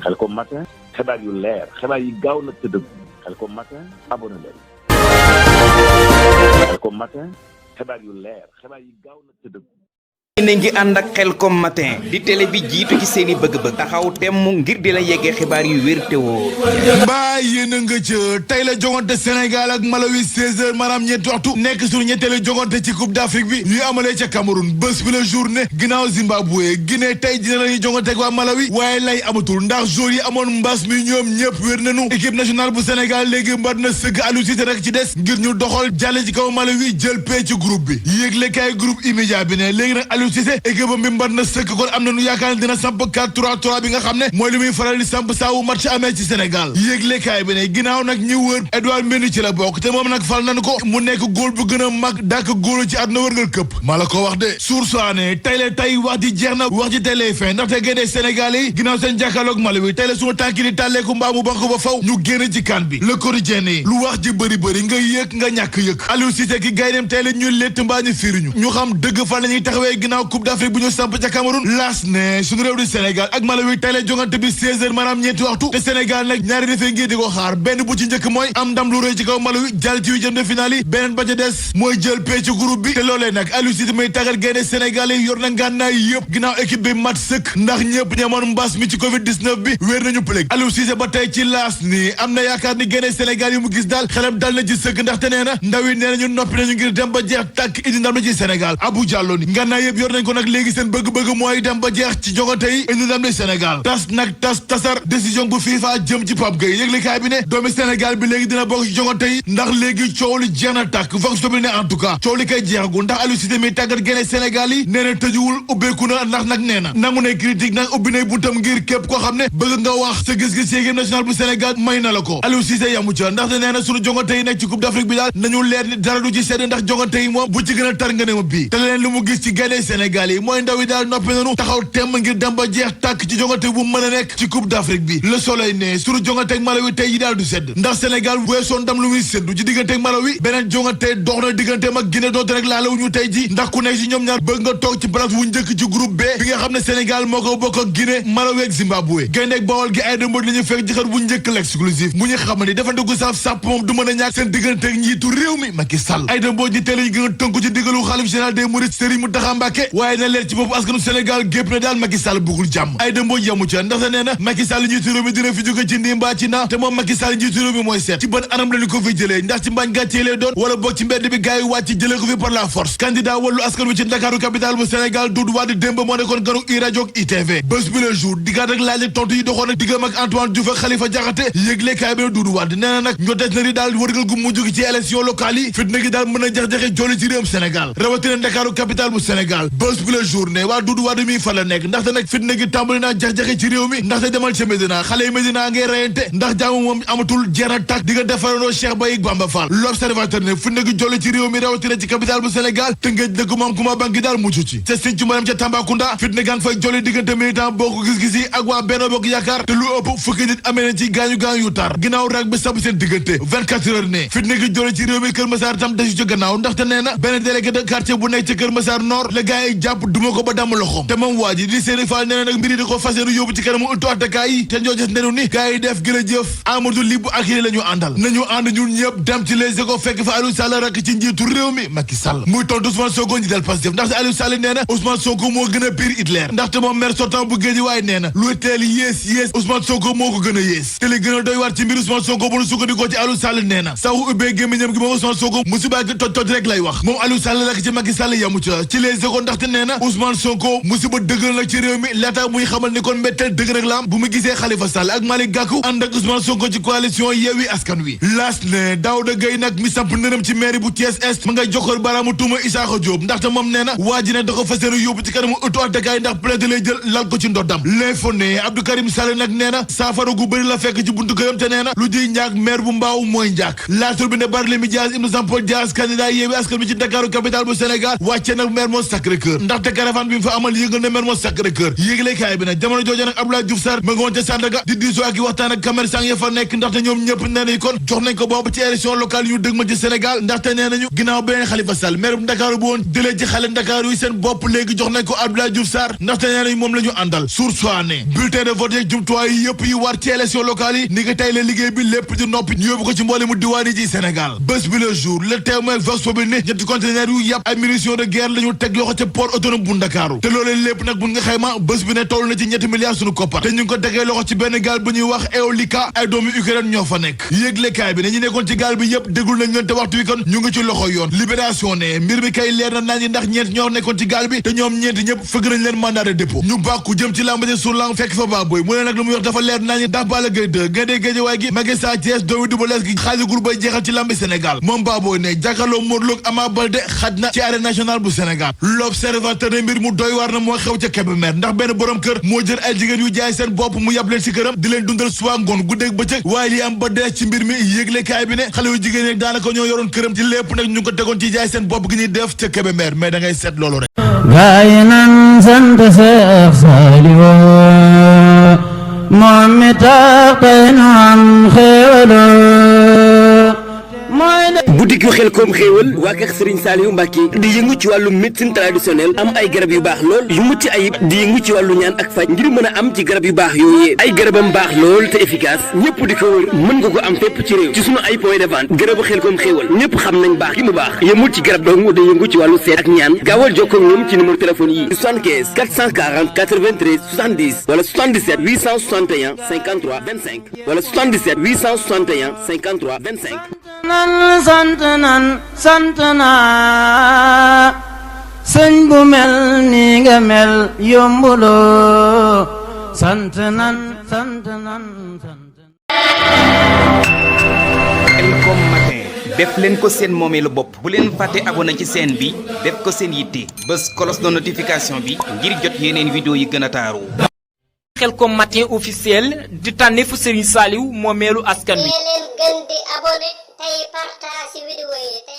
Khelcom matin xibaar yu leer xibaar yi gaaw nag te dëgg Khelcom matin abonné leen Khelcom matin xibaar yu leer xibaar yi gaaw nag te dëgg ne ngi ànd ak Khelcom matin di télé bi jiitu ci seeni bëgg-bëgg taxaw temm ngir di la yeggee xibaar yu wér te woo mbaa yéen a nga ca tey la jongante Sénégal ak Malawi 16h maanaam ñetti waxtu nekk suñu ñetteelu jongante ci Coupe d'Afrique bi ñuy amalee ca Cameroun bés bi la journée ginnaaw Zimbabwe Guinée tey dina la ñuy jongante ak waa Malawi waaye lay amatul ndax joueurs yi amoon mbas mi ñoom ñëpp wér nañu équipe nationale bu Sénégal léegi mbar na sëgg Aliou Cissé rek ci des ngir ñu doxal jàlle ci kaw Malawi jël pee ci groupe bi yéegle kaay groupe immédiat bi ne léegi nag Aliou Cissé équipe bi mbar na sëkk kon am na nu yaakaar ne dina samp 4-3-3 bi nga xam ne mooy li muy faral di samp saawu match amee ci Sénégal yéeglekaay bi ne ginnaaw nag ñi wër Edouard Mendy ci la bokk te moom nag fal nañu ko mu nekk góol bu gën a mag dàkk góolu ci àdduna wërngal këpp maa la ko wax de source ne tey la tey wax ji jeex na wax ji tey lay fin ndaxte génnee Sénégal yi ginnaaw seen jàkkaarloog Malawi tey la suma tànki di tàlleeku mbaa mu banko ba faw ñu génn ci kan bi le quotidien yi lu wax ji bëri nga yëg nga ñàkk yëg Aliou Cissé ki gayndeem tey la ñu létt mbaa ñu firiñu ñu xam dëgg fan la ñuy taxawee ginnaaw Coupe d'Afrique bu ñu samp ca Cameroun las ne suñu réew di Sénégal ak Malawi tey la jongante bi 16h maanaam ñeenti waxtu te Sénégal nag ñaari defee ngir di ko xaar benn bu ci njëkk mooy am ndam lu rëy ci kaw Malawi jàll ci huitième de finale yi beneen ba ca des mooy jël pee ci groupe bi te loolee nag Aliou Cissé may tàggat gaynde Sénégal yi yor na ngànnaay yëpp ginnaaw équipe bi mat sëkk ndax ñëpp ñamoon mbas mi ci Covid 19 bi wéer nañu pëlég Aliou Cissé ba tey ci laas ni am na yaakaar ni gaynde Sénégal yi mu gis daal xelam dal na ci sëkk ndaxte nee na ndaw yi nee nañu noppi nañu ngir dem ba jeex tàkk indi ndam la ci Sénégal Abou Diallo ni ngànnaay yëpp yor nañ ko nag léegi seen bëgg-bëgg mooy dem ba jeex ci jogante yi indi ndam li Sénégal tasar décision bu FIFA jëm ci Pape Gueye yëglekaay bi ne doomi Sénégal bi léegi dina bokk ci jogante yi ndax léegi coow li jeex na tàkk vox populi ne en tout cas coow li kay jeexagul ndax Aliou Cissé mi tàggat génne Sénégal yi nee na tëjuwul ubbeeku na ndax nag nee na nangu ne critique nag ubbi nay buntam ngir képp koo xam ne bëgg nga wax sa gis-gis ci équipe nationale bu Sénégal may na la ko Aliou Cissé yamu ca ndax nee na sunu jogante yi nekk ci Coupe d'Afrique bi daal nañu leer ni dara du ci sedd ndax jogante yi moom bu ci gën a tar nga ne ma bii te leen lu mu gis ci génne Sénégal yi mooy ndaw yi daal noppi nañu taxaw temm ngir dem ba jeex tàkk ci jongante bu mën a nekk ci Coupe d'Afrique bi Le Soleil ne sunu jongante ak Malawi tey yi daal du sedd ndax Sénégal weesoon ndam lu muy seddu ci diggante ak Malawi beneen jongante dox na digganteem ak Guinée doonte rek laalawuñu tey ji ndax ku nekk ci ñoom ñaar bëgg nga toog ci place wu njëkk ci groupe B bi nga xam ne Sénégal moo ko bokk ak Guinée Malawi ak Zimbabwe gaynde ak Bawol gi ay dëmbët li ñu fekk ci xar bu njëkk l'exclusif mu ñu xam ne dafa dugg saaf sàpp moom du mën a ñàkk seen diggante ak njiitu réew mi Macky Sall ay dëmbët ñi teel yi gën a tënku ci diggalu xalif général des mourides Serigne Mountakha Mbacké waaye na leer ci bopp askanu Sénégal gépp ne daal Macky Sall bëggul jàmm ay dëmbët yamu ca ndax nee na Macky Sall njiitu réew mi dina fi jóge ci ndimba ci na te moom Macky Sall njiitu réew mi mooy seet ci ban anam lañu ko fi jëlee ndax ci mbaañ gàccee lay doon wala boog ci mbedd bi gars yi wàcc jëlee ko fi par la force candidat wàllu askan wi ci Ndakaaru capitale bu Sénégal Doudou Wade démb moo nekkoon ganu iRadio ak ITV bés bi le jour diggaat rek laaj ak tontu yi doxoon ak diggam ak Antoine Diouf ak Khalifa Diakhaté yëgle kaay bi Doudou Wade nee na nag ñoo des na ni daal wërgal gu mujj gi ci élection locale yi fitna gi daal mën a jax-jaxe jolli ci réewum Sénégal rawatina Ndakaaru capitale bu Sénégal bés bi le jour ne waa Doudou Wade mi fa la nekk ndaxte nag fitna gi tàmbali naa jax-jaxe ci réew mi ndaxte demal ca Médina xale yi Médina ngay reyante ndax jaamu moom amatul jeex na tàkk di nga defarandoo Cheikh Baye Bamba Fall l'observateur ne fitna gi jolli ci réew mi rawatina ci capitale bu Sénégal Tëngéej dëkk moom kuma bangi daal mucc ci ca Sinthiou Malem ca Tambacounda fitna gaa ngi fay jolli diggante militant bokk gis-gis yi ak waa Benno Bokk Yaakaar te lu ëpp fukki nit amee na ci gaañu-gaañu yu tar ginnaaw rag bi sab seen diggante 24 heures ne fitna gi jolli ci réew mi Kër Massar tam desu ci gannaaw ndaxte nee na benn délégué de quartier bu nekk ci Kër Massar Nord la gars yi jàpp duma ko ba damm loxom te moom waa ji di Serigne Fall nee na nag mbiri di ko fas yéene yóbbu ci kanamu ëttu attekaay yi te ñoo gis nenu ni gars yi def jërëjëf Amadou Li bu akili la ñu àndal nañu ànd ñun ñëpp dem ci Les Échos fekk fa Aliou Sall rakk ci njiitu réew mi Macky Sall muy tontu Ousmane Sonko ñi dal Pastef ndaxte Aliou Sall nee na Ousmane Sonko moo gën a pire Hitler ndaxte moom maire sortant bu géej waaye nee na lu teel yées Ousmane Sonko moo ko gën a yées te li gën a doy waar ci mbir Ousmane Sonko bu nu sukkandikoo ci Aliou Sall nee na saw ubbee gémmiñam gi moom Ousmane Sonko musiba gi toj rek lay wax moom Aliou Sall rakk ci Macky Sall yamu ca ci Les Échos ndaxte nee na Ousmane Sonko musiba dëgg nag ci réew mi laata muy xamal ni kon mbetteel dëgg rek la am bu mu gisee Khalifa Sall ak Malick Gakou ànd ak Ousmane Sonko ci coalition Yewwi Askan Wi laas ne Daouda Gueye nag mi samp ndëram ci mairie bu Thiès Est ma ngay joxor baraamu tuuma Issakha Diop ndaxte moom nee na waa ji ne da ko fas yéene yóbbu ci kanamu ëttu attekaay ndax plainte lay jël lal ko ci ndoddam l'info ne Abdou Karim Sall nag nee na saafara gu bëri la fekk ci buntu këram te nee na lu jiy njaag maire bu mbaaw mooy njaag laatur bi ne Barthélémy Dias Ibn Jean Paul Dias candidat Yewwi Askan Wi ci Dakar capitale bu Sénégal wàcce nag maire moo sacré Sacré-Cœur ndaxte caravane bi mu fa amal yëngal na Mermoz Sacré-Cœur yéeglekaay bi nag jamono jooju nag Abdoulaye Diouf Sarr ma nga woon ca Sandaga di diisoo ak waxtaan ak commerçant ya fa nekk ndaxte ñoom ñëpp nee nañu kon jox nañ ko boobu ci élection locale yu dëgmal ci Sénégal ndaxte nee nañu ginnaaw beneen Khalifa Sall maire bu Ndakaaru bu woon jëlee ci xale Ndakaaru yi seen bopp léegi jox nañ ko Abdoulaye Diouf Sarr ndaxte nee nañu moom la ñu àndal sursoine bulletin de vote yeeg jumtuwaay yi yëpp yi war ci élection locale yi ni nga tey la liggéey bi lépp di noppi ñu yóbbu ko ci mboole mu diwaan yi ci Sénégal bés bi le jour le témoin vox populi ne ñetti conteneur yu yàpp ay munitions de guerre la ñu teg loxo ca port autonome bu Ndakaaru te loolee lépp nag bu nga xayma bés bi ne toll na ci ñetti milliards suñu koppar te ñu ngi ko tegee loxo ci benn gaal bu ñuy wax Eolika ay doomu Ukraine ñoo fa nekk yéeglekaay bi ne ñu nekkoon ci gaal bi yëpp déglu nañ leen te waxtu wi kon ñu ngi ci loxo yoon libération ne mbir mi kay leer na naa ñi ndax ñeent ñoo nekkoon ci gaal bi te ñoom ñeenti ñëpp fëgg nañ leen mandat de dépôt ñu bàkku jëm ci lamb ji sur lang fekk fa Baboy mu ne nag lu muy wax dafa leer naa ñi ndax Balla Gaye 2 Gaynde Guédiawaye gi Maguette Sa Thiès doomi Double Less gi xaaligul bay jeexal ci lambi Sénégal moom Baboy ne jàkkaarloo Modou Lo ak Ama Baldé xaj na ci arène nationale bu Sénégal l'observateur ne mbir mu doy waar na moo xew ca Kébémer ndax benn borom kër moo jël ay jigéen yu jaay seen bopp mu yab leen ci këram di leen dundal suba ngoon guddeeg bëccëg waaye li am ba dee ci mbir mi yëglekaay bi ne xale yu jigéen yi daanaka ñoo yoroon këram ci lépp nag ñu ngi ko tegoon ci jaay seen bopp gi ñuy def ca Kébémer mais da ngay seet loolu rek gaay nan sant Seex Saaliw moom mi tax tey nu am xéewal boutique yu Xelcom xéewal waa kër Serigne Saliou Mbacké di yëngu ci wàllu médecine traditionnelle am ay garab yu baax lool yu mucc ayib di yëngu ci wàllu ñaan ak faj ngir mën a am ci garab yu baax yooyee ay garabam baax lool te efficace ñëpp di ko wër mën nga ko am fépp ci réew ci sunu ay point de vente garabu Xelcom xéewal ñëpp xam nañ baax gi mu baax yëmul ci garab dong day yëngu ci wàllu seet ak ñaan gaawal jokkoo ak ñoom ci numéro téléphone yi 75 440 93 70 wala 77 861 53 25 wala 77 861 53 25 sant naa sëñ bu mel ni nga mel yombuloo sant nan Xelcom matin def leen ko seen moomeelu bopp bu leen fàtte abonné ci chaîne bi def ko seen yitte bës cloche de notification bi ngir jot yeneen vidéo yi gën a taaru. Xelcom matin officiel di tànneefu Serigne Saliou moomeelu askan wi. leen gën di abonné tey partage vidéo yi.